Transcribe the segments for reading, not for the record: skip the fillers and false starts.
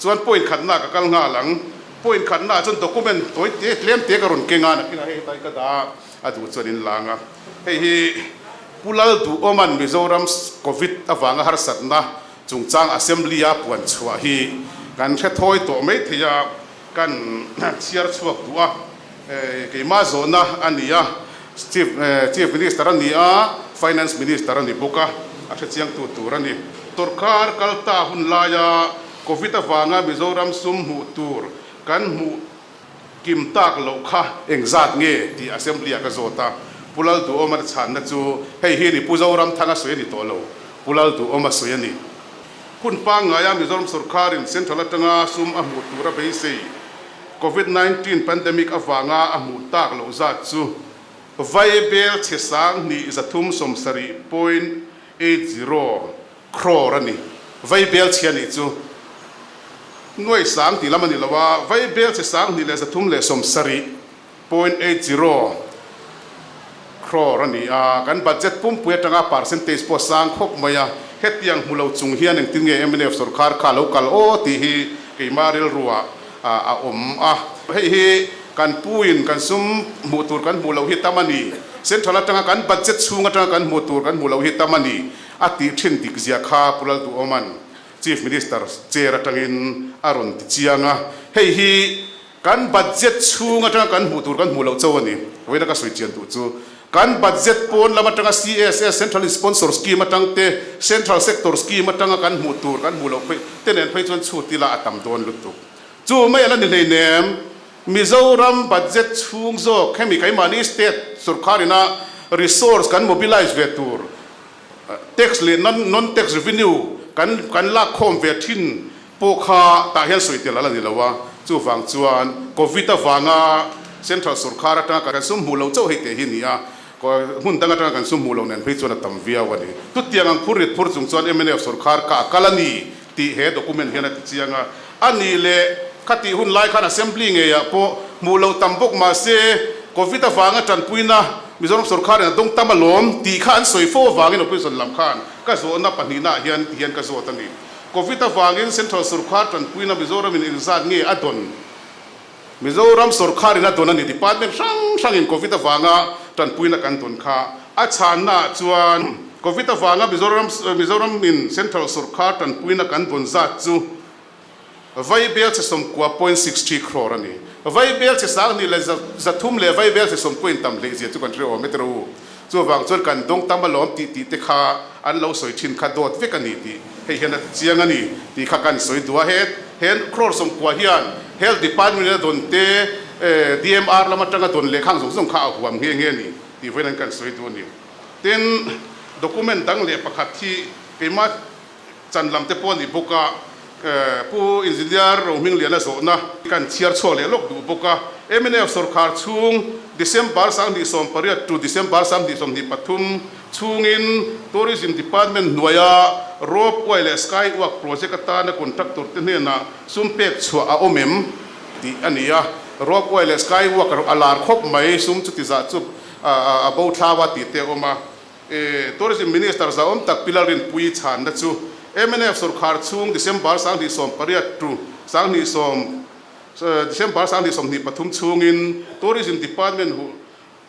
Chuan point khatna ka kal nghal ang. Point khatna ah chuan document tawi te tlem te ka rawn keng a, nakinah hei hetlai ka dah a, a duh chuan in lang a. Hei hi Pu Lalduhawma'n Mizoram Covid avanga harsatna chungchang Assembly a puan chhuah hi kan hre thawi tawh mai thei a, kan chhiar chhuak duh a. Keimah zawhna a ni a, Chief Chief Minister a ni a, Finance Minister a ni bawk a, a hrechiangtu tur a ni. Sorkar kalta hun laia Covid avanga Mizoram sum hmuh tur kan hmuh kim tak loh kha engzat nge tih Assembly-ah ka zawt a, Pu Lalduhawma chhanna chu hei hi ni Pu Zoramthanga sawi a ni tawh lo, Pu Lalduhawma sawi a ni. Hun pangngaia Mizoram sorkarin Central atanga sum a hmuh tur a beisei Covid 19 pandemic avanga a hmuh tak loh zat chu Vaibel chhe 2370.80 crore a ni. Vaibel chhia nih chu nuai sang tih lam a ni lo a, Vaibel chhe 2370.80 crore a ni a, kan budget pumpui atanga percentage pawh sang khawp mai a, hetiang hmu lo chung hian engtin nge mnf sorkar kha lo kal aw tih hi keimah rilruah a awm a. Hei hi kan puin kan sum hmuh tur kan hmuh loh hi tam a ni, central atanga kan budget chhung atanga kan hmuh tur kan hmuh loh hi tam a ni a tih thin dik zia kha Pu Lalduhawma'n Chief Minister chair atangin a rawn ti chiang a, hei hi Kan budget chhung atanga kan hmuh tur kan hmuh loh cho a ni. Vawiina ka sawi chian duh chu kan budget pawn lam atanga CSS, Central Sponsor Scheme, atang te, Central Sector Scheme atanga kan hmuh tur kan hmuh loh phei te nen phei chuan chhut ila a tam dawn lutuk. Chu mai a la ni hleinem. Mizoram budget chhung zawk hemi keimahni state sorkharina resource kan mobilize ve tur tax leh non-tax revenue kan kan lak khawm ve thin pawh kha tah hian sawi tel a la ni lo a, chuvang chuan Covid avanga Central sorkar atanga kan sum hmuh loh chauh hei teh hi ni a, hmun dang atanga kan sum hmuh loh nen phei chuan a tam viau a ni. Chutiang ang phur rit phur chung chuan mnf sorkar kha a kal a ni tih he document hian a ti chiang a, a nih leh khatih hun lai khan Assembly ngeiah pawh hmuh loh tam bawk mah se Covid avanga tanpuina Mizoram sorkarin a dawng tam alawm tih kha an sawi fo avangin opposition lam khan ka zawhna pahnihnaah hian ti hian ka zawt a ni. Covid avangin Central sorkar tanpuina Mizoramin engzat nge a dawn? Mizoram sorkarin a dawn a ni. Department hrang hrangin Covid avanga tanpuina kan dawn kha a chhannaah chuan Covid avanga Mizoram Mizoramin Central sorkar tanpuina kan dawn zat chu Vaibel chhe 19.63 crore a ni. Vaibel chhe 2300 leh Vaibel chhe 90 in tam hleihzia chu kan hre awm e tiraw u. Chuvang chuan kan dawng tam alawm tih tih te kha an lo sawi thin kha dawt vek a ni tih hei hian a ti chiang a ni tih kha kan sawi duh a. He he crore 90 hian Health Department in a dawn te, DMR lam atanga dawn leh khang zawng zawng kha a huam nghe nghe a ni tih vawiin an kan sawi duh a ni. Tin, document dang leh pakhat hi keimah chan lam te pawh a ni bawk a, Pu Engineer Rohmingliana zawhna kan chhiar chhuak leh lawk duh bawk a. Mnf sorkar chhung December 2018 to December 2023 chhungin Tourism Department hnuaia Rope Way leh Sky Walk project atana contractor te hnenah sum pek chhuah a awm em tih a ni a. Rope Way leh Sky Walk a lar khawp mai, sum chuti zah chu a bo thlau a tih te a awm a. Tourism Minister zahawm tak Pi Lalrinpuii chhanna chu mnf sorkar chhung December 2018 to 20 sawm December 2023 chhungin Tourism Department huh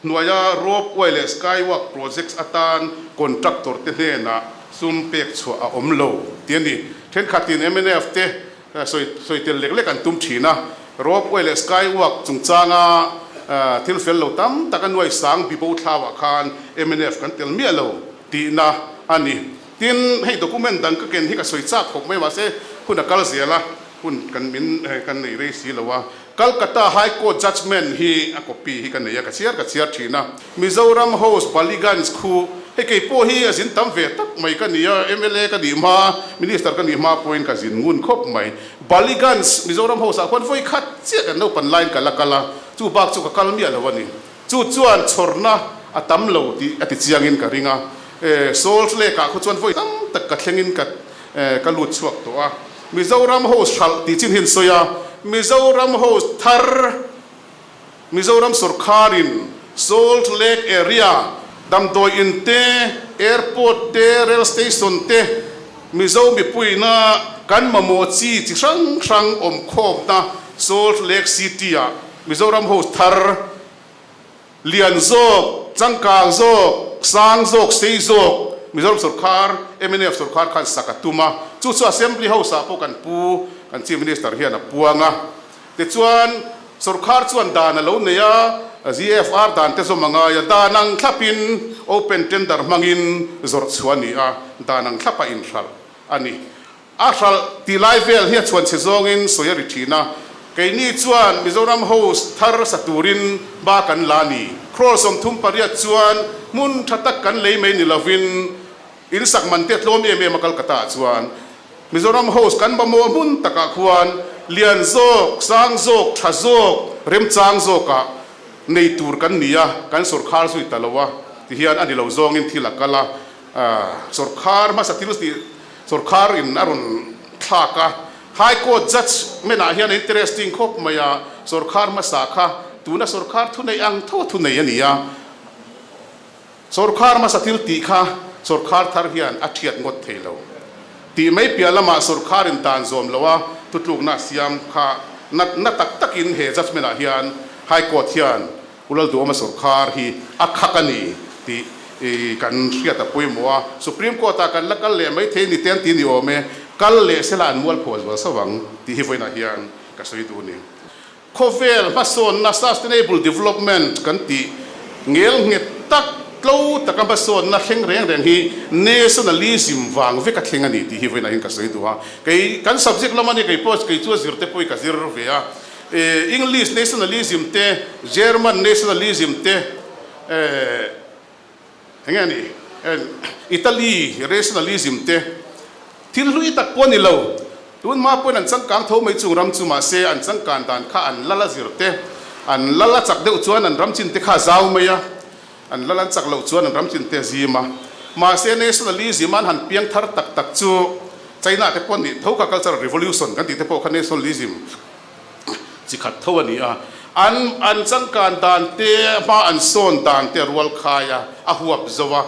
hnuaia Rope Way leh Sky Walk projects atan contractor te hnenah sum pek chhuah a awm lo tih a ni. Thenkhatin mnf te Sawi sawi tel lek lek an tum thin a, Rope Way leh Sky Walk chungchanga thil fel lo tam tak a nuai sang bibo thlauah khan mnf kan tel miah lo tihna a ni. Tin, hei document dang ka ken hi ka sawi chak khawp mai mahse hun a kal zel a, hun kan min kan nei rei si lo a. Calcutta High Court judgement hi a copy hi ka nei a, ka chhiar ka chhiar thin a. Mizoram House Ballygunge khu hei kei pawh hi a zin tam ve tak mai ka ni a, mla ka nih hma, Minister ka nih hma pawhin ka zin ngun khawp mai. Ballygunge Mizoram House ah khuan vawi khat chiah kan naupan laiin ka la kal a, chu bak chu ka kal miah lo a ni. Chu chuan chhawrna a tam lo tih a ti chiangin ka ring a, Salt Lake ah khu chuan vawi tam tak ka thlengin ka ka lut chhuak tawh a. Mizoram House hralh tih chin hi an sawi a, Mizoram House thar Mizoram sorkarin Salt Lake area damdawi in te, airport te, rail station te, Mizo mipuina kan mamawh chi chi hrang hrang awm khawmna Salt Lake City-ah Mizoram House thar lian zawk, changkang zawk, sang zawk, sei zawk Mizoram sorkar, mnf sorkar khan sak a tum a. Chu chu Assembly House-ah pawh kan pu, kan Chief Minister hian a puang a. Tichuan, sorkar chuan dan a lo nei a, GFR dan te zawm a ngai a, dan ang thlapin open tender hmangin zawrh chhuah a ni a, dan ang thlapa inhralh a ni. A hralh tih lai vel hi a chhuan chhe zawngin sawi a ri thin a, keini chuan Mizoram House thar sa turin ba kan la a ni. Crore 38 chuan hmun tha tak kan lei mai ni lovin in sak man te a tlawm em em a Calcutta ah chuan Mizoram House kan mamawh hmun takah khuan lian zawk, sang zawk, tha zawk, remchang zawkah nei tur kan ni a, kan sawrkhar zui ta lo a tihian a ni lo zawngin thil a kal a, sawrkhar hmasa thil tih Sorkar in a rawn thlak a, High Court judge men ah hian a interesting khawp mai a, sorkar hmasa kha tuna sorkar thunei ang tho a thunei a ni a, sorkar hmasa thil tih kha sorkar thar hian a thiat ngawt thei lo tih mai piah lamah sorkar in dan zawm lo a thutlukna a siam kha na tak tak in he judgement ah hian High Court hian Pu Lalduhawma sorkar hi a khak a ni tih kan hriat a pawimawh a, Supreme Court ah kan la kal leh mai thei ni te an ti ni awm e, kal leh sela an mual phuah zual sauh ang tih hi vawiinah hian ka sawi duh a ni. Khawvel hmasawnna, Sustainable Development, kan tih ngel nghet tak, tlo taka hmasawnna thleng reng reng hi nationalism vang vek a thleng a ni tih hi vawiinah hian ka sawi duh a. Kei kan subject lam a ni, kei pawh kei chu a zir te pawh hi ka zir ve a. English nationalism te, German nationalism te, eng nge ni, Italy rationalism te, thil hlui tak pawh a ni lo. Tun hma pawhin an changkang tho mai chung ram chu mahse an changkan dan kha an lal a zir te, an lal a chak deuh chuan an ram chin te kha a zau mai a, an lal an chak loh chuan an ram chin te a zim a. Mahse nationalism an han piang thar tak tak chu China te pawh nih tho kha cultural revolution kan tih te pawh kha nationalism chi khat tho a ni a, an an changkan dan te hma an sawn dan te a rual khai a, a huap zo a,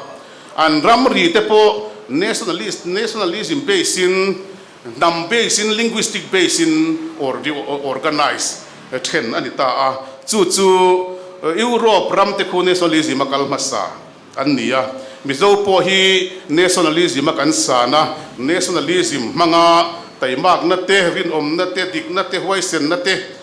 an ramri te pawh nationalist nationalism base in hnam base in linguistic base in organize then a ni ta a, chu chu Europe ram te khu nationalism a kal hmasa an ni a, Mizo pawh hi nationalism a kan san a, nationalism hmanga taimakna te, rinawmna te, dikna te, huaisenna te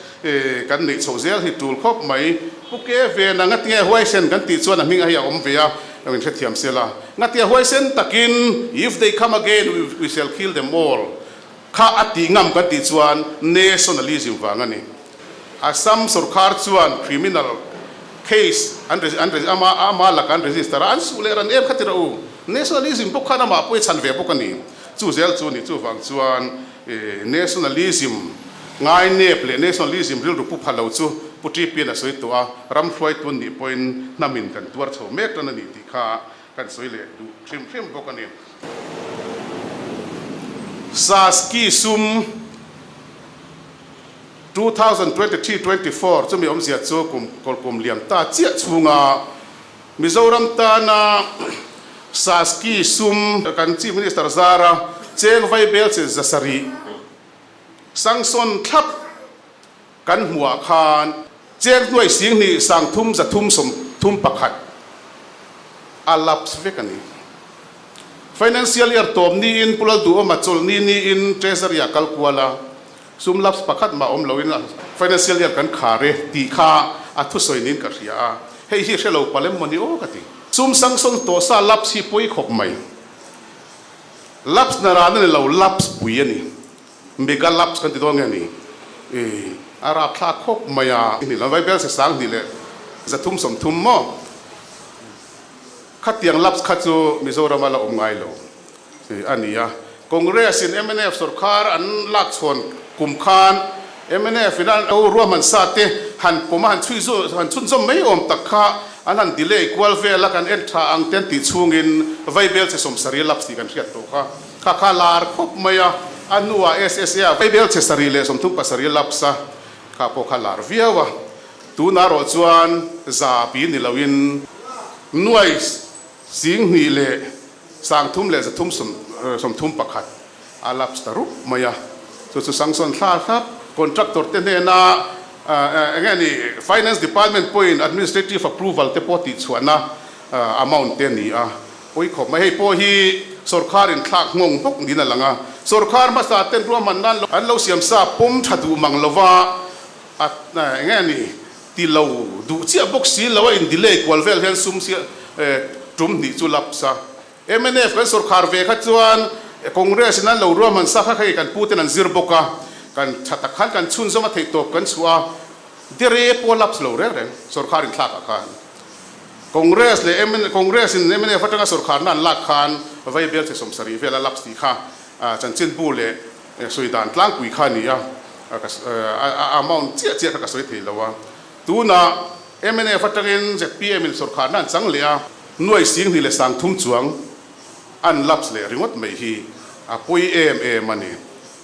kan neih chhoh zel hi tul khawp mai. Pu Ke Vena ngatinge huaisen kan tih chuan a hming a hi a awm ve a, min hrethiam se la. Ngatinge huaisen takin if they come again we shall kill them all kha a tih ngam kan tih chuan nationalism vang a ni. Assam sorkar chuan criminal case an an ama ama laka an register a, an suh leh ran em kha ti rawh u. Nationalism bawk khan amah pawh i chhan ve bawk a ni. Chu zel chu ni chuvang chuan nationalism ngai nep leh nationalism rilru pu pha lo chu Pu Ṭipian a sawi tawh a, ram hruaitu an nih pawhin hnamin kan tuar chho mek tan a ni tih kha kan sawi leh duh hrim hrim bawk a ni. Saski sum. 2023-24 chumi awmzia chu kum kawlkum liam ta chiah chhunga Mizoram tana Saski sum kan Chief Minister zara cheng vaibel che 700 sanction thlap kan hmuhah khan cheng hnuai 2 3 331 a lapse vek a ni. Financial year tawp niin Pu Lalduhawma chawlhni niin Treasury-ah kal kual a. Sum lapse pakhat mah awm loin financial year kan khar e tih kha a thusawi niin ka hria a, hei hi hre lo palh em mawni aw ka ti. Sum sanction tawh sa lapse hi pawi khawp mai. Lapse na ran a ni lo, lapse pui a ni. Mega lapse kan ti dawn nge ni? Ih, a rapthlak khawp mai a. Ni lo, Vaibel se 2330 maw? Khatiang lapse kha chu Mizoram a la awm ngai lo a ni a. Congress in mnf sorkar an lak chhawn kum khan mnf in an lo ruahman sa te han pawm a han chhui zu han chhunzawm mai awm tak kha an han delay kual vel a kan en tha ang te an tih chhungin vaibel che 70 lapse tih kan hriat tawh kha kha kha lar khawp mai a, a hnuah SSA ah vaibel che 7 le 37 lapse a kha pawh kha lar viau a. Tunah erawh chuan zapi ni loin nuai 2 leh 3 leh 300. 31 a lapse ta rup mai a, chu chu sanction thla thlap contractor te hnena eng nge ni finance department pawhin administrative approval te pawh tihchhuahna amount te a ni a, pawi khawp mai. Hei pawh hi sorkar in thlak nghawng bawk niin a lang a, sorkar hmasa ten ruahman nan an lo siam sa pawm tha duh mang lova a eng nge ni ti lo duh chiah bawk si lo a in delay kual vel hian sum tum hnih chu lapse a. Mnf kan sorkar ve kha chuan Congress in an lo ruahman sa kha hei kan pu ten an zir bawk a, kan tha tak khan kan chhunzawm a theih tawp kan chhuah a, dere pawh lapse lo reng reng sorkar in thlak ah khan Congress leh mn Congress in mnf atanga sorkarna an lak khan vai bel che 70 vel a lapse tih kha chanchinbu leh sawi dan tlangpui kha a ni a, ka a amount chiah chiah kha ka sawi thei lo a, tunah Mnf atangin zpm in sorkharna an chang leh a, nuai 2030 chuang an lapse leh ringawt mai hi a pawi em em a ni.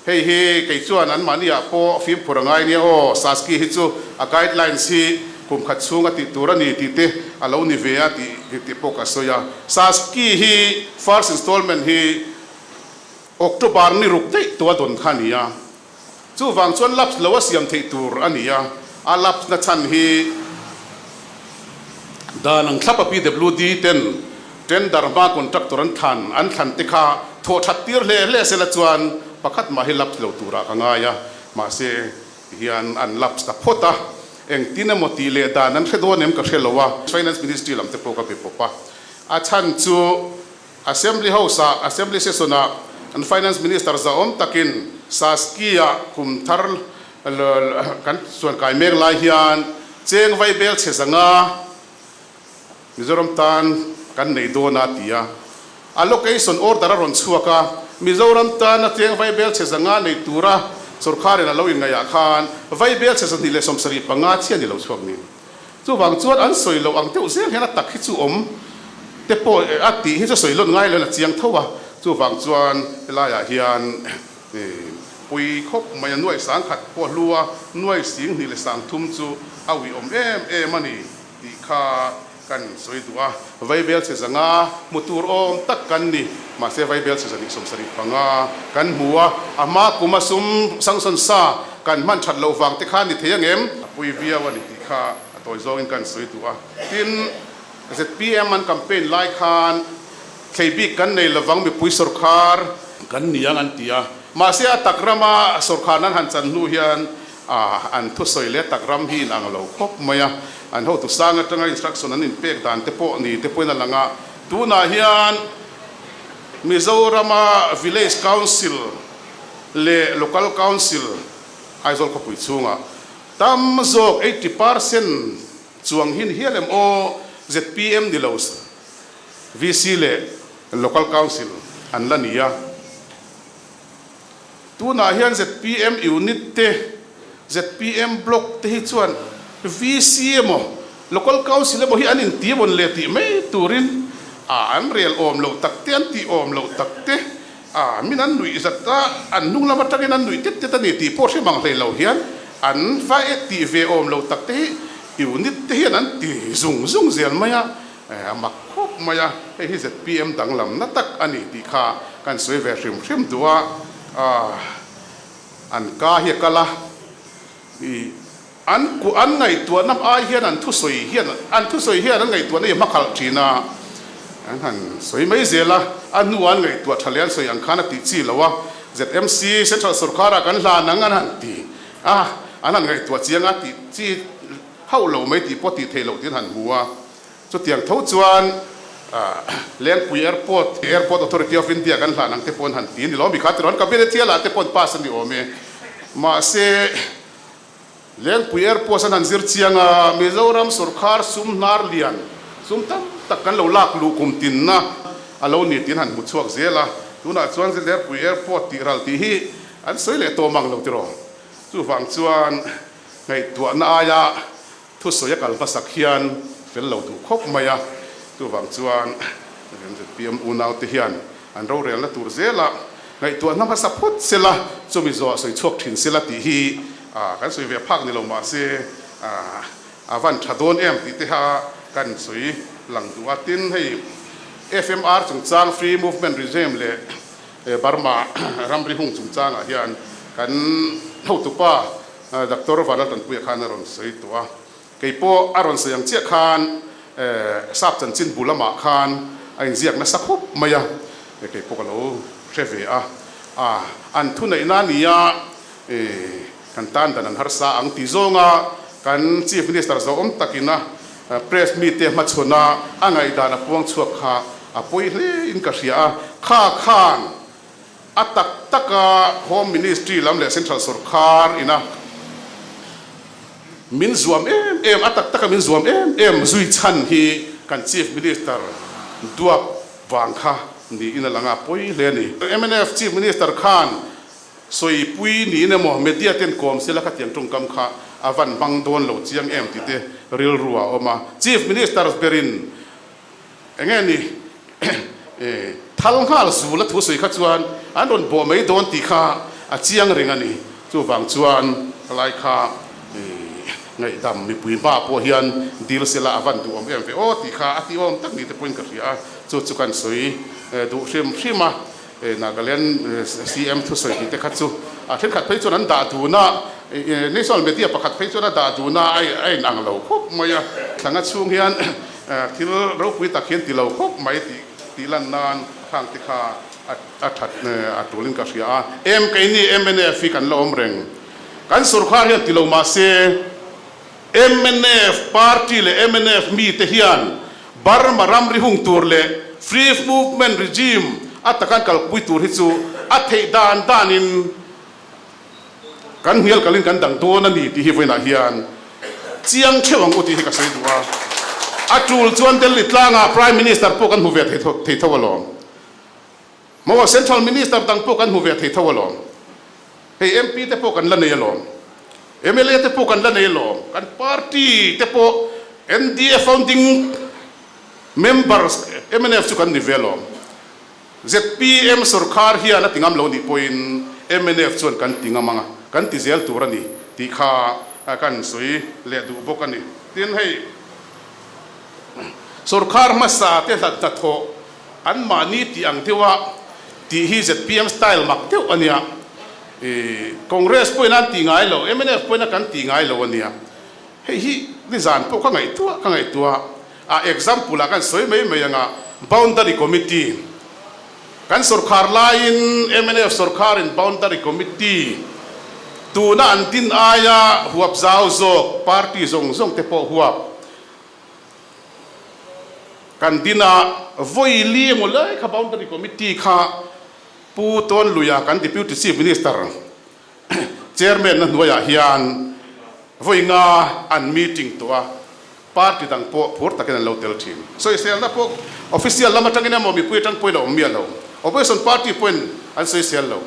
Hei hi kei chuan anmahni ah pawh fimkhur a ngai nia aw, Saski hi chu a guidelines hi kum khat chhung a tih tur a ni tih te a lo ni ve a tih tih pawh ka sawi a. Saski hi first installment hi October ni ruk daih tua dawn kha a ni a. Chuvang chuan lapse lo a siam theih tur a ni a, a lapse na chhan hi dan ang thlap a PWD ten tender hma contractor an thlan an thlan te kha thawh that tir hle hle sela chuan pakhat mah hi lapse lo turah ka ngai a, mahse hian an lapse ta phawt a, engtin emaw tih leh dan an hre dawn em ka hre lo a, Finance Ministry lam te pawh ka be pawp a, a chhan chu. Assembly House-ah Assembly Session-ah an Finance Minister zahawm takin Saski-ah kum thar kan chuan kai mek lai hian cheng vai bel chhe zanga Mizoram tan kan nei dawn a ti a. Allocation order a rawn chhuak a, Mizoram tana cheng vai bel chhe zanga nei tura sorkarin a lo inngaihah khan vai bel chhe 275 chiah ni lo chhuak ni. Chuvang chuan an sawi loh ang deuh zel hian a tak hi chu awm te pawh a tih hi chu sawi lawt ngai lo in a chiang tho a. Chuvang chuan helaiah hian pui khawp mai a nuai 10,000 pawh hlu a, nuai 2030 chu a uih awm em em a ni tih kha kan sawi duh a. Vaibel chhe zanga hmu tur awm tak kan ni. Mahse vaibel chhe 275 kan hmu a, a hma kum a sum sanction sa kan hman that loh vang te kha ni thei angem? A pui viau a ni tih kha a tawi zawngin kan sawi duh a. Tin, zpm an campaign lai khan thlei bik kan nei lovang mipui sawrkhar kan ni ang an ti a. Mahse a tak rama sawrkharna an han chan hnu hian an thusawi leh tak ram hi inang lo khawp mai a. An hotu sang atanga instruction an inpek dan te pawh ni te pawhin a lang a. Tunah hian Mizorama Village Council leh Local Council Aizawl khawpui chhungah tam zawk 80% chuang hin hial em aw zpm ni lo VC leh Local Council an la ni a. Tunah hian zpm unit te, zpm block te hi chuan VC emaw, Local Council emaw hi an inti vawn leh tih mai turin a an rel awm loh tak te, an tih awm loh tak te, a min an nuih zat a, an hnung lam atangin an nuih tet tet a ni tih pawh hre mang hlei lo hian an va e tih ve awm loh tak te hi unit te hian an ti zung zung zel mai a. A mak khawp mai a, hei hi zpm danglamna tak a ni tih kha kan sawi ve hrim hrim duh a, an ka hi a kal a, ih an kuah an ngaihtuahna ai hian an thusawi hian an thusawi hian an ngaihtuahna hi a hmakhalh thin a, an han sawi mai zel a, a hnuah an ngaihtuah tha leh an sawi ang khan a tih chi lo a, ZMC Central Sorkar-ah kan hlan ang an han ti a, an han ngaihtuah chiang a tih chi hauh lo mai tih pawh tih theih loh tiin han hmu a. Chutiang tho chuan Lengpui Airport, Airport Authority of India kan hlan ang te pawh an han ti a ni lo mi kha tirawn Cabinet hial ah te pawh an pass a ni awm e. Mahse, Lengpui Airport an han zir chiang a, Mizoram sorkar sum hnar lian, sum tam tak kan lo lak luh kum tinna a lo ni tiin han hmu chhuak zel a. Tunah chuan Lengpui Airport tih ral tih hi an sawi leh tawm ang lo tiraw. Chuvang chuan ngaihtuahna aia Thusawi a kal hmasak hian fel lo duh khawp mai a, chuvang chuan zpm unaute hian an rorelna tur zela ngaihtuahna hmasa phawt sela, chumi zawh sawi chhuak thin sela tih hi kan sawi ve phak ni lo mahse a van tha dawn em tih te kha kan sawi lang duh a. Tin, hei FMR chungchang Free Movement Regime leh. Burma ramri hung chungchangah hian kan hotupa Doctor Vanlaltanpuia khan a rawn sawi tawh a. Kei pawh a rawn sawi ang chiah khan sap chanchin bu lamah khan a inziak nasa khawp mai a, kei pawh ka lo hre ve a. An thuneihna nia kan tan dan an harsa ang tih zawnga kan Chief Minister zawhawm takina Press mite hmachhawn a a ngaihdan a puang chhuak kha a pawi hle in ka hria a, kha khan a tak taka Home Ministry lam leh Central Sorkar ina min zuam em em, a tak taka min zuam em em zui chhan hi kan Chief Minister duap vang kha niin a lang a, pawi hle a ni. Mnf Chief Minister khan Sawipui niin emaw media ten kawm sela kha tiang tawngkam kha a van hmang dawn lo chiang em tih te rilru a awm a. Chief Minister berin enge ni thal nghal zul a thu sawi kha chuan an rawn bawh mai dawn tih kha a chiang reng a ni. Chuvang chuan helai kha ngaihdam mipui hma pawh hian dil sela a van duhawm em ve aw tih kha a ti awm tak ni te pawhin ka hria a. Chu chu kan sawi duh hrim hrim a. Nagaland CM thusawi tih te kha chu a thenkhat phei chuan an dah dun a, national media pakhat phei chuan a dah dun a, a in ang lo khawp mai a. Thlanga chhung hian thil ropui tak hian ti lo khawp mai tih tih lan nan khang te kha a that a tulin ka hria a. Em keini mnf hi kan la awm reng, kan sorkar hian ti lo mahse Mnf party leh mnf mite hian Burma ramri hung tur leh Free Movement Regime a taka an kalpui tur hi chu a theih dan danin kan hnial kalin kan dang dawn a ni tih hi vawiinah hian chiang theuh ang u tih hi ka sawi duh a. A tul chuan Delhi tlangah Prime Minister pawh kan hmu ve thei tho alawm. Maw Central Minister dang pawh kan hmu ve thei tho alawm. Hei MP te pawh kan la nei alawm. Mla te pawh kan la nei alawm. Kan party te pawh NDA founding members mnf chu kan ni ve alawm. Zpm sorkar hian a ti ngam lo nih pawhin mnf chuan kan ti ngam ang a, kan ti zel tur a ni tih kha kan sawi leh duh bawk a ni. Tin hei sorkar hmasa te hnathawh An mahni tih ang deuh a tih hi zpm style mak deuh a nia. Congress pawhin an tih ngai lo, mnf pawhin a kan tih ngai lo a nia. Hei hi nizan pawh ka ngaihtuah ka ngaihtuah a, example ah kan sawi mai mai anga Boundary Committee kan sorkar laiin mnf sorkarin Boundary Committee tuna an din aia huap zau zawk party zawng zawng te pawh huap Kan dina vawi li emaw lai kha Boundary Committee kha Pu Tawnluia kan Deputy Chief Minister Chairman na hnuaiah hian vawi nga an meeting tawh a, party dang pawh phur takin an lo tel thin. Sawiselna pawh official lam atangin emaw mipui atang pawhin a awm miah lo. Opposition party pawhin an sawisel lo.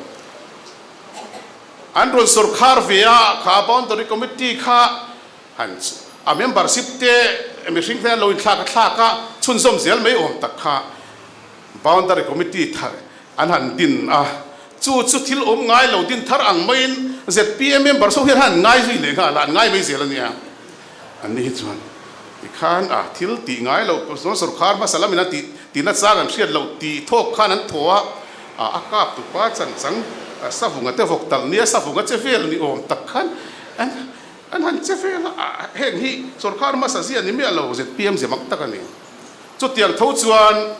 An rawn sorkar ve a, kha Boundary Committee kha Han a membership te mihring te an lo inthlak a thlak a, chhunzawm zel mai awm tak kha Boundary Committee thar an han din a, chu chu thil awm ngai lo din thar ang maiin zpm members ho hian han ngai zui leh nghal a, an ngai mai zel a nia. An ni hi chuan tikhan a thil tih ngai lo chuan sorkar hmasa lamin a tih tihna chang an hriat loh tih thawk khan an thaw a, a kap tupa chanchang savunga te vawk talh nia savunga che vel ni awm tak khan an An han che vel a, heng hi sorkar hmasa zia ni miah lo, zpm zia mak tak a ni. Chutiang tho chuan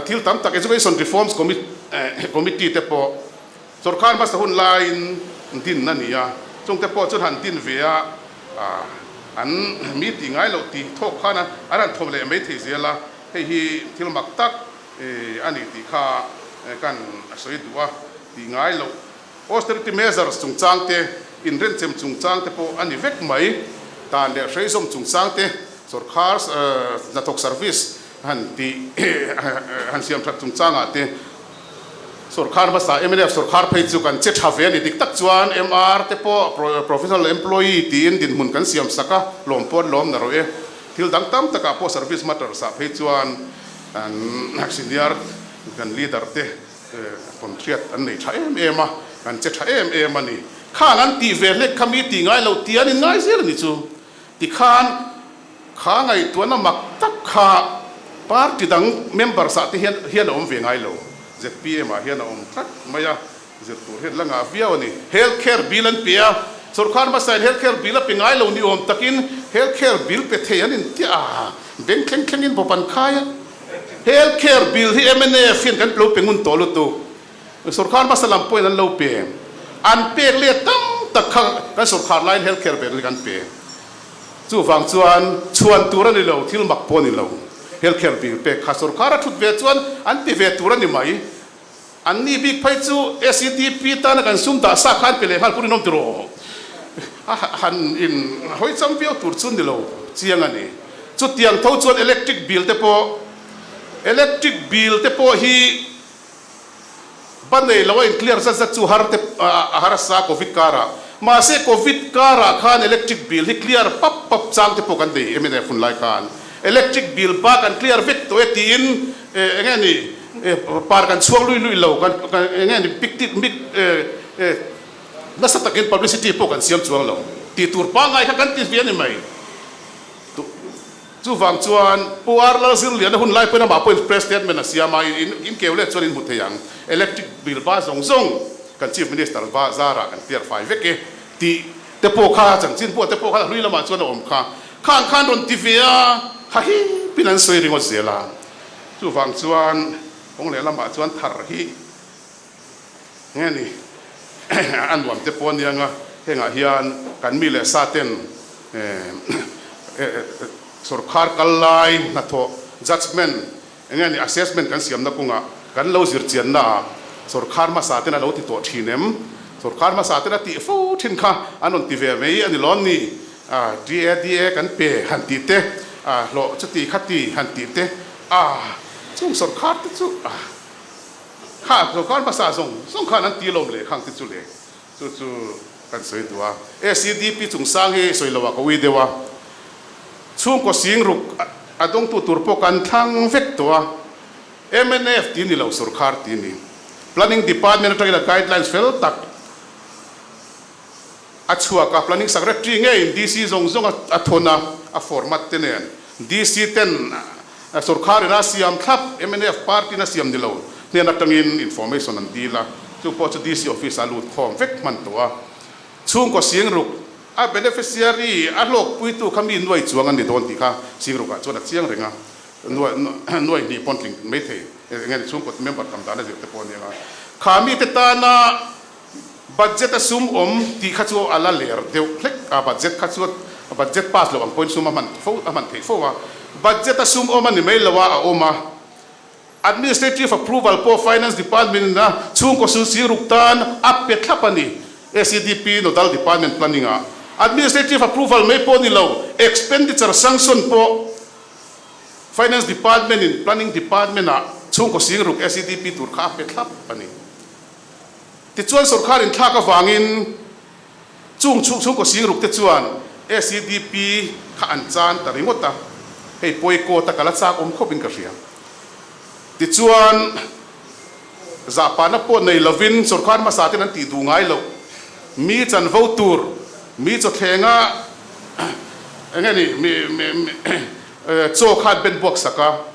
thil tam tak Education Reforms Committee te pawh sorkar hmasa hun laiin din a ni a, chung te pawh chuan han din ve a, an mi tih ngai loh tih thawk khan an han thawm leh mai thei zel a, hei hi thil mak tak a ni tih kha kan sawi duh a, tih ngai loh. Austerity measures chungchang te, inrenchem chungchang te pawh a ni vek mai. Dan leh hreizawm chungchang te, sawrkhar hnathawk service han tih han siam that chungchangah te, sawrkhar hmasa mnf sawrkhar phei chu kan che tha ve a ni. Dik tak chuan MR te pawh professional employee tiin dinhmun kan siam sak a, lawm pawh an lawm na rawh e. Thil dang tam takah pawh service matters ah phei chuan an senior kan leader te Contract an nei tha em em a, an che tha em em a ni. Khang an tih ve hlek kha mi tih ngai loh tih an in ngai zel a ni chu. Tikhan kha ngaihtuahna mak tak kha party dang members ah te hian hian a awm ve ngai lo. ZPM ah hian a awm tlat mai a, zir tur hian la ngah viau a ni. Health care bill an pe a, sorkar hmasa in health care bill a pe ngai lo ni awm takin health care bill pe thei an intiah a, beng thleng thlengin bawp an khai a. Health care bill hi mnf hian kan lo pe ngun tawh lutuk. Sorkar hmasa lam pawhin an lo pe. An pek let tam tak kha kan sorkar laiin health care bill hi kan pe. Chuvang chuan chhuan tur a ni lo, thil mak pawh a ni lo. Health care bill pek kha sorkar a thut ve chuan an ti ve tur a ni mai. An ni bik phei chu SEDP tana kan sum dah sa khan pe leh nghal pawh rinawm tiraw? A han in hawi cham viau tur chu ni lo chiang a ni. Chutiang tho chuan electric bill te pawh electric bill te pawh hi ba nei lo a in clear zat zat chu har te a harsa covid karah. Mahse covid karah khan electric bill hi clear pap pap chang te pawh kan nei mnf hun lai khan. Electric bill ba kan clear vek tawh e tiin eng nge ni par kan chhuak lui lui lo kan eng nge ni pic tik mic nasa takin publicity pawh kan siam chuang lo tih tur pangngai kha kan ti ve a ni mai. Chuvang chuan Pu R Lalzirliana hun lai pawhin amah pawhin press statement a siam a, in keu leh chuan in hmu thei ang. Electric bill ba zawng zawng kan Chief Minister va zarah kan clear fai vek e tih te pawh kha chanchin pawh te pawh kha hlui lamah chuan a awm kha. Khang khan rawn ti ve a, ha hipin an sawi ringawt zel a. Chuvang chuan kawng leh lamah chuan thar hi nge ni a nuam te pawh aniang a, hengah hian kan mi leh sa ten sorkar kal lai hnathawh judgement enge ni assessment kan siamna kawngah kan lo zir chianna ah sorkar hmasa ten a lo ti tawh thin em? Sorkar hmasa ten a tih fo thin kha an rawn ti ve mai a ni lawn ni? A DADA kan pe han tih te, a hlawh chuti khati han tih te, a chung sorkar te chu a kha sorkar hmasa zawng zawng khan an ti lawm leh khang te chu le chu chu kan sawi duh a. ACDP chungchang hi sawi loh ah ka ui deuh a, chhungkaw sing ruk a dawngtu tur pawh kan thlang vek tawh a, mnf ti ni lo sorkar ti ni. Planning Department atangin a guidelines fel tak A chhuak a, Planning Secretary ngeiin DC zawng zawng a thawn a, a format te nen. DC ten sorkharin a siam thlap, mnf party in a siam ni lo, hnen atangin information an dil a, chu pawh chu DC office ah a lut khawm vek hman tawh a. Chhungkaw Singruk a beneficiary a hlawkpuitu kha mi nuai chuang an ni dawn tih kha Singrukah chuan a chiang reng a, nuai hnih pawn tling maithei eng nge chhungkaw member tam dan a zir te pawh a ni ang a. Kha mite tana Budget a sum awm tih kha chu a la ler deuh hlek a, budget kha chu budget pass loh ang pawhin sum a hman fo a hman theih fo a, budget a sum awm a ni mai lo a, a awm a. Administrative approval pawh Finance Department in a chhungkaw sul sing ruk tan a pe thlap a ni, SEDP Nodal Department Planning ah. Administrative approval mai pawh ni lo, expenditure sanction pawh Finance Department in Planning Department ah chhungkaw sing ruk SEDP tur kha a pe thlap a ni. Tichuan sorkar inthlak avangin chung chhung chhungkaw singruk te chuan SEDP kha an chan ta ringawt a, hei pawi kawt a ka la chak awm khawpin ka hria. Tichuan zahpahna pawh nei lovin sorkar hmasa ten an tih duh ngai loh, mi chanvo tur, mi chawthlenga eng nge ni chaw kha an ben buak sak a,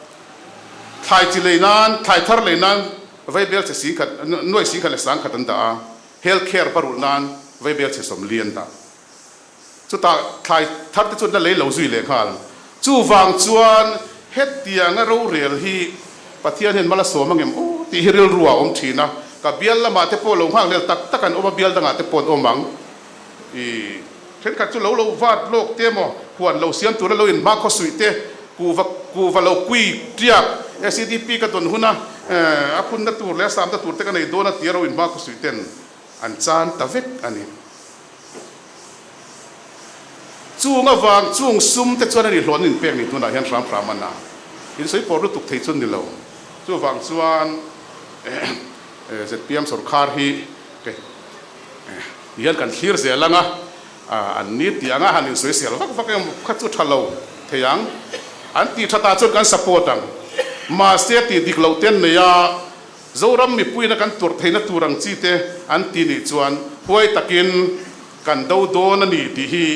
thlai chi lei nan, thlai thar lei nan, Vaibel che singkhat, nuai singkhat leh sangkhat an dah a, health care va rulh nan vaibel che 40 an dah. Chutah thlai thar te chu an la lei lo zui leh nghal. Chuvang chuan hetianga rorel hi Pathian hian mal a sawm angem aw tih hi rilru ah a awm thin a, ka bial lamah te pawh lo nghakhlel tak tak an awm a, bial dangah te pawh an awm ang. I thenkhat chu lo lo vat lawk te emaw, huan lo siam tura lo inhma khaw suih te, kuhva kuhva lo kui tiak, SEDP ka dawn huna a phunna tur leh a samna tur te ka nei dawn a tia ro inhma khaw suih ten an chan ta vek a ni. Chung avang chung sum te chuan a ni hlawh an inpek ni tunah hian hram hram a na insawi pawr lutuk thei chu ni lo. Chuvang chuan zpm sorkar hi Hian kan thlir zel ang a, an ni tih anga han insawisel vak vak emaw kha chu tha lo thei ang. An tih tha tah chuan kan support ang. Mahse tih dik loh te an nei a, Zoram mipuiin a kan tuarh theihna tur ang chi te an ti nih chuan huai takin kan do dawn a ni tih hi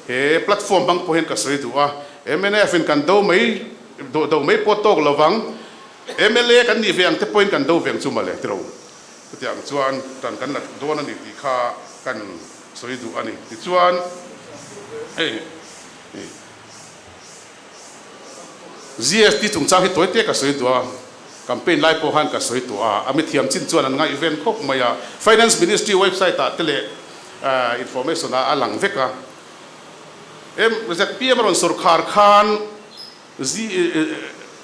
he platform hmang pawh hian ka sawi duh a. Mnf in kan do mai do mai pawh tawk lovang. Mla kan nih ve ang te pawhin kan do ve ang chu mawle tiro. Chutiang chuan tan kan la dawn a ni tih kha kan sawi duh a ni. Tichuan hei GST chungchang hi tawi te ka sawi duh a, campaign lai pawh khan ka sawi tawh a, a mithiam chin chuan an ngaihven khawp mai a. Finance Ministry website ah te leh information ah a lang vek a. ZPM a rawn sawrkhar khan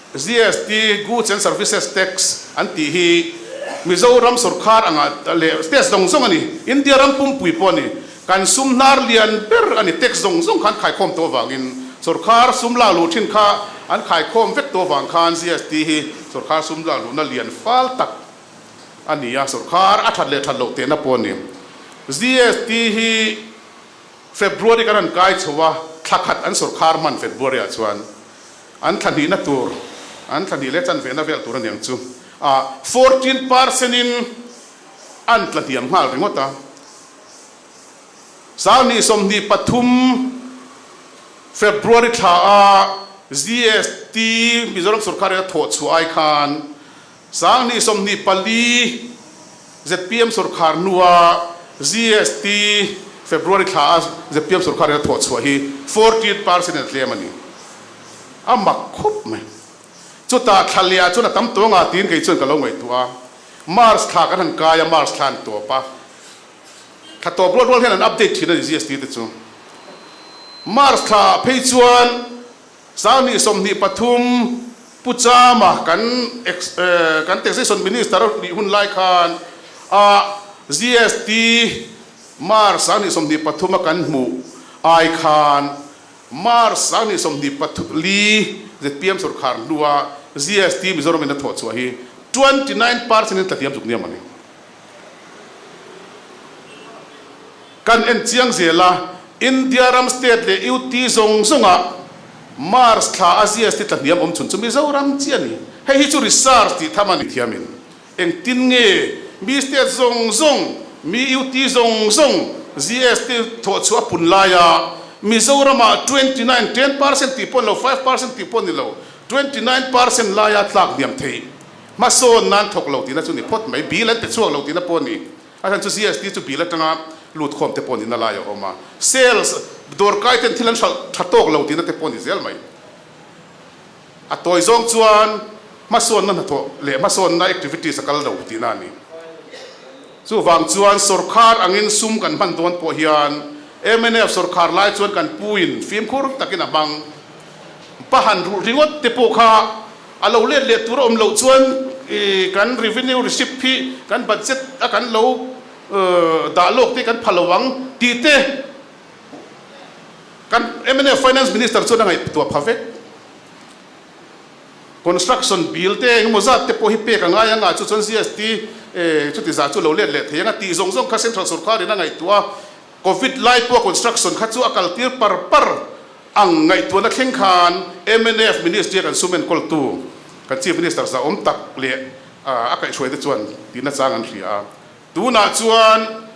GST, Goods and Services Tax, an tih hi Mizoram sawrkhar anga leh state zawng zawng a ni, India ram pumpui pawh a ni. Kan sum hnar lian ber a ni, tax zawng zawng kha an khaikhawm tawh avangin sawrkhar sum lak luh thin kha an khaikhawm vek tawh avang khan GST hi sawrkhar sum lak luhna lian fal tak a ni a, sawrkhar a that leh that loh tehna pawh a ni. GST hi. February kan han kai chho a, thla khat an sawrkhar hman February ah chuan an thla hnihna tur, an thla hnih leh chanvehna vel tur aniang chu ah 14% in an tla hniam nghal ringawt a. 2023 February thla a GST Mizoram sawrkhar in a thawh chhuah ai khan 2024 zpm sawrkhar hnua GST February thla a zpm sawrkhar in a thawh chhuah hi 14% in a tlem a ni. A mak khawp mai. Chutah thla leh ah chuan a tam tawng a tiin kei chuan ka lo ngaihtuah a. March thla kan han kai a, March thla an tawp a. Thla tawp rual rual hian an update thin a ni GST te chu. March thla ah phei chuan 2023 Pu Chama kan ex kan Taxation Minister nih hun lai khan a GST March 2023 a kan hmuh ai khan March 2024 zpm sawrkhar hnua GST Mizoram in a thawh chhuah hi 29% in tla hniam zuk nia mawni. Kan en chiang zel a, India ram state leh UT zawng zawngah March thla a GST tla hniam awm chhun chu Mizoram chiah a ni. Hei hi chu research tih tham a ni thiamin. Engtin nge mi state zawng zawng, mi UT zawng zawng GST thawh chhuah a pun laia Mizoramah 29, 10% tih pawh ni lo, 5% tih pawh ni lo, 29% laia tlak hniam theih hmasawn nan thawk lo tihna chu ni phawt mai, bill an pe chhuak lo tihna pawh a ni. A chhan chu GST chu bill atanga lut khawm te pawh nihna lai a awm a, sales dawrkai ten thil an hralh tha tawk lo tihna te pawh a ni zel mai. A tawi zawng chuan hmasawnna hnathawh leh hmasawnna activities a kal lo tihna a ni. Chuvang chuan sawrkhar angin sum kan hman dawn pawh hian mnf sawrkhar lai chuan kan puin fimkhur takin a hmang. Pahan ruh ringawt te pawh kha A lo let leh tur a awm loh chuan kan revenue receipt hi kan budget a kan lo dah lawk te kan pha lo ang tih te kan mnf Finance Minister chuan a ngaihtuah pha vek. Construction bill te engemaw zat te pawh hi pek a ngai ang a, chu chuan GST chuti zah chu lo let leh thei ang a tih zawng zawng kha Central Sorkar in a ngaihtuah a, Covid lai pawh construction kha chu a kaltir par par Ang ngaihtuahna thleng khan mnf Ministry a kan sum enkawltu kan Chief Minister zahawm tak leh a kaihhruaite chuan tihna chang an hria a. Tunah chuan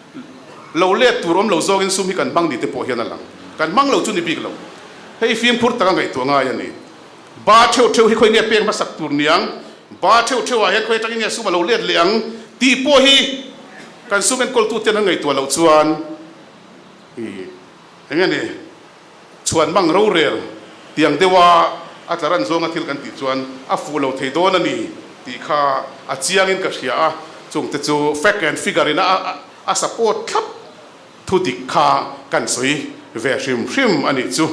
lo let tur awm lo zawngin sum hi kan hmang ni te pawh hian a lang. Kan hmang lo chu ni bik lo. Hei fimkhur taka ngaihtuah ngai a ni. Ba theuh theuh hi khawi nge pek hmasak tur niang? Ba theuh theuhah hian khawi atangin nge sum a lo let leh ang tih pawh hi kan sum enkawltuten an ngaihtuah loh chuan eng nge ni? Chhuan mang rorel tiang deuha a tla ran zawnga thil kan tih chuan a fuh lo thei dawn a ni tih kha a chiangin ka hria a, chungte chu fact and figure in a a support thlap thu dik kha kan sawi ve hrim hrim a nih chu.